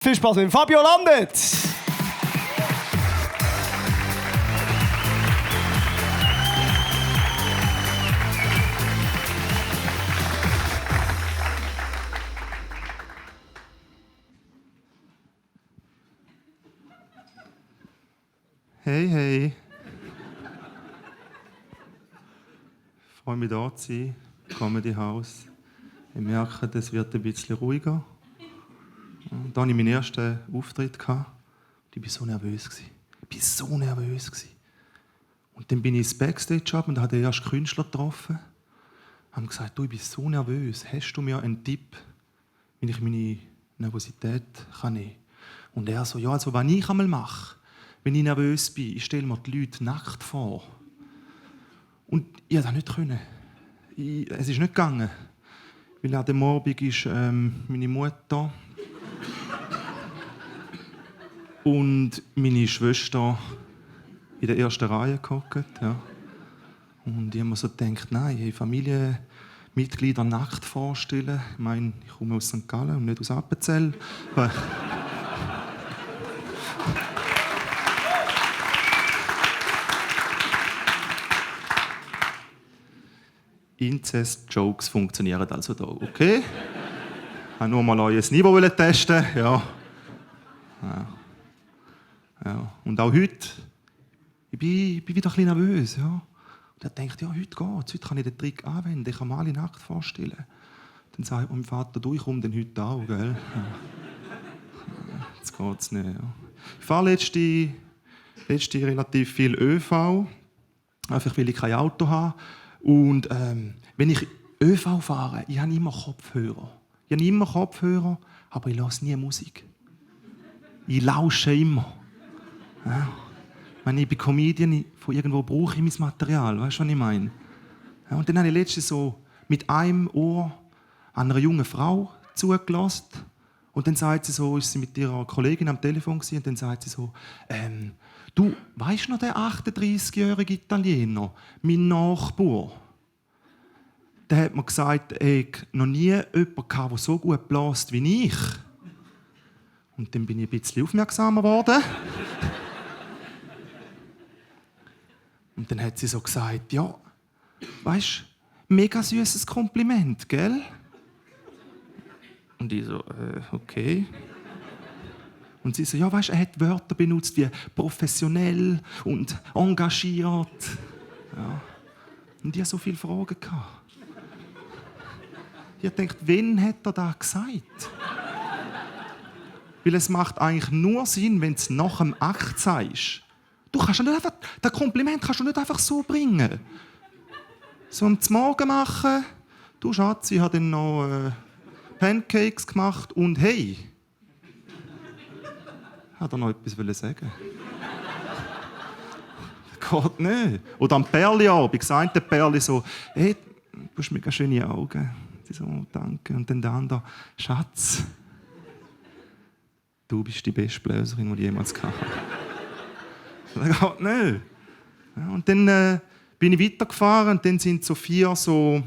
Viel Spaß mit Fabio Landet! Hey, hey. Ich freue mich, hier zu sein. Comedy House. Ich merke, es wird ein bisschen ruhiger. Da hatte ich meinen ersten Auftritt. Ich war so nervös. Und dann bin ich ins Backstage ab und habe den ersten Künstler getroffen. Ich habe gesagt, du, ich bin so nervös. Hast du mir einen Tipp, wie ich meine Nervosität nehmen kann? Und er so, ja, also was ich einmal mache, wenn ich nervös bin, ich stelle mir die Leute nackt vor. Und ich konnte das nicht können. Es ist nicht gegangen. Weil an dem Abend ist meine Mutter und meine Schwester in der ersten Reihe gehockt. Ja. Und ich habe mir so gedacht, nein, hey, Familienmitglieder nackt vorstellen. Ich meine, ich komme aus St. Gallen und nicht aus Appenzell. Inzest-Jokes funktionieren also da, okay? Ich wollte nur mal euer Niveau testen, ja. Und auch heute, ich bin wieder ein bisschen nervös, ja. Und er denkt, ja, heute geht's, heute kann ich den Trick anwenden, ich kann mir alle nackt vorstellen. Dann sagt mein Vater, du, ich komme dann heute auch, gell? Jetzt geht's nicht, ja. Ich fahre letzte relativ viel ÖV, einfach weil ich kein Auto habe. Und wenn ich ÖV fahre, ich habe immer Kopfhörer. Aber ich höre nie Musik. Ich lausche immer. Ja. Ich bin Comedian, von irgendwo brauche ich mein Material. Weißt du, was ich meine? Ja, und dann habe ich letztens so mit einem Ohr einer jungen Frau zugelassen. Und dann sagt sie so, ist sie mit ihrer Kollegin am Telefon gewesen, und dann sagt sie so, du, weisst du noch den 38-jährigen Italiener, mein Nachbar? Der hat mir gesagt, er hätte noch nie jemanden gehabt, der so gut bläst wie ich. Und dann bin ich ein bisschen aufmerksamer geworden. Und dann hat sie so gesagt, ja, weisst du, mega süßes Kompliment, gell? Und ich so, okay. Und sie so, ja, weisst du, er hat Wörter benutzt wie professionell und engagiert. Ja. Und ich hatte so viele Fragen. Ich dachte, wen hat er das gesagt? Weil es macht eigentlich nur Sinn, wenn du es nach dem Akt sagst. Du kannst nicht einfach, das Kompliment kannst du nicht einfach so bringen. So am Morgen machen, du Schatz, ich habe dann noch Pancakes gemacht und hey. Hat er noch etwas sagen? Geht nicht. Oder am Perli-Abend sagt der Perli so, hey, du hast mega schöne Augen. Sie so, oh, danke. Und dann der andere, Schatz, du bist die beste Bläserin, die ich jemals hatte. Das geht nicht. Ja, und dann bin ich weitergefahren und dann sind so 14,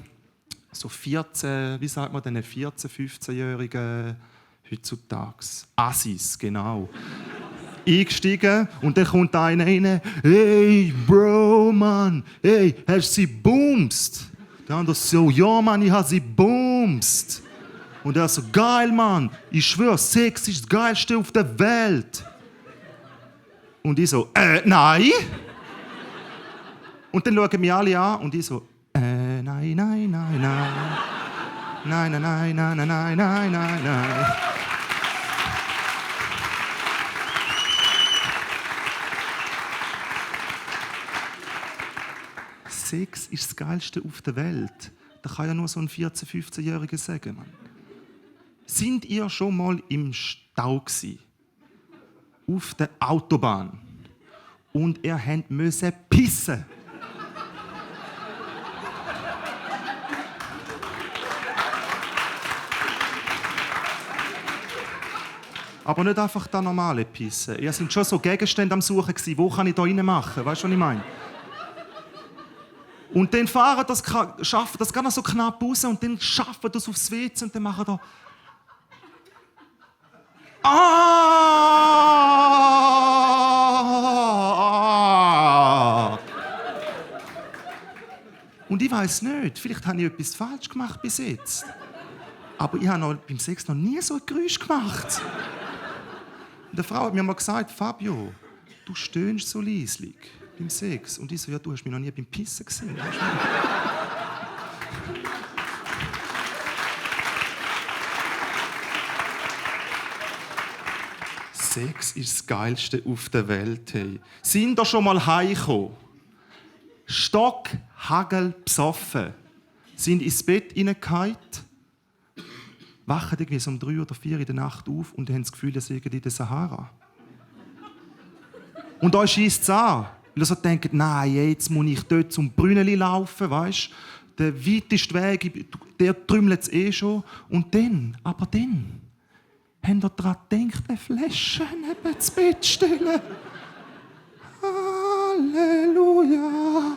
wie sagt man denn, 14-, 15-Jährige heutzutage, Assis, genau, eingestiegen und dann kommt einer rein, hey, Bro, Mann, hey, hast du sie boomst? Der andere so, ja, Mann, ich habe sie boomst. Und er so, geil, Mann, ich schwöre, Sex ist das Geilste auf der Welt. Und ich so, nein. Und dann schauen mich alle an und ich so, nein, nein, nein, nein. Nein, nein, nein, nein, nein, nein, nein, nein, nein. Sex ist das Geilste auf der Welt. Das kann ja nur so ein 14-, 15-Jähriger sagen, Mann. Sind ihr schon mal im Stau gewesen? Auf der Autobahn? Und ihr musste pissen? Aber nicht einfach das normale Pissen. Ihr seid schon so Gegenstände am Suchen gewesen. Wo kann ich da rein machen? Weißt du, was ich meine? Und dann fahren das, schaffen das gar noch so knapp raus und dann schaffen das aufs WC und dann machen da. Ah! Und ich weiss nicht, vielleicht habe ich etwas falsch gemacht bis jetzt. Aber ich habe beim Sex noch nie so ein Geräusch gemacht. Und eine Frau hat mir mal gesagt, Fabio, du stöhnst so leislich beim Sex. Und ich so, ja, du hast mich noch nie beim Pissen gesehen. Sex ist das Geilste auf der Welt. Hey. Sind da schon mal heimgekommen? Stock, Hagel, besoffen. Sind ins Bett hineingefallen, wachen irgendwie so um 3 oder 4 in der Nacht auf und haben das Gefühl, sie sind in der Sahara. Und euch schießt es an. Weil ihr so denkt, nein, jetzt muss ich dort zum Brünneli laufen, weißt? Der weiteste Weg, der trümmelt es eh schon. Und dann, aber dann, habt ihr daran gedacht, eine Flasche neben das Bett zu stellen? Halleluja!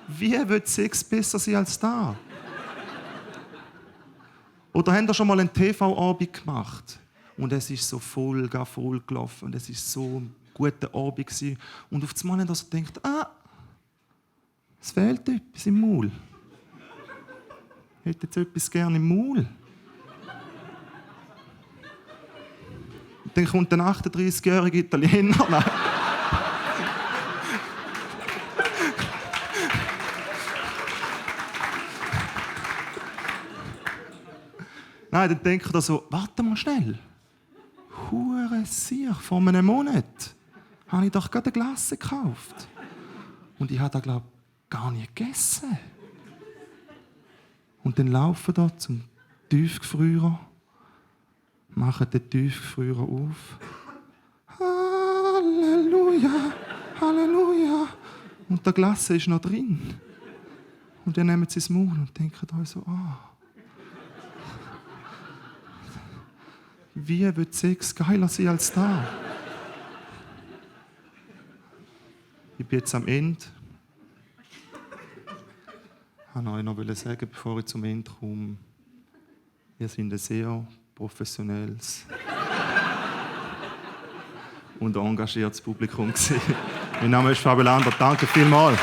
Wie wird Sex besser sein als da? Oder habt ihr schon mal einen TV-Abend gemacht? Und es ist so voll gelaufen und es war so ein guter Abend gewesen. Und auf einmal habt ihr so gedacht, es fehlt etwas im Maul. Hättet ihr etwas gerne im Maul? Und dann kommt ein 38-jähriger Italiener. Nein. Nein, dann denkt ihr so, warte mal schnell. Hure Sier, vor einem Monat habe ich doch gerade eine Glasse gekauft. Und ich habe das, glaube ich, gar nicht gegessen. Und dann laufen wir zum Tiefgefrierer, machen den Tiefgefrierer auf. Halleluja, Halleluja. Und der Glasse ist noch drin. Und dann nehmen sie es Maul und denken euch so, wie wird Sex geiler sein als da? Ich bin jetzt am Ende. Ich wollte euch noch sagen, bevor ich zum Ende komme, ihr seid ein sehr professionelles und engagiertes Publikum gewesen. Mein Name ist Fabio Lander. Danke vielmals.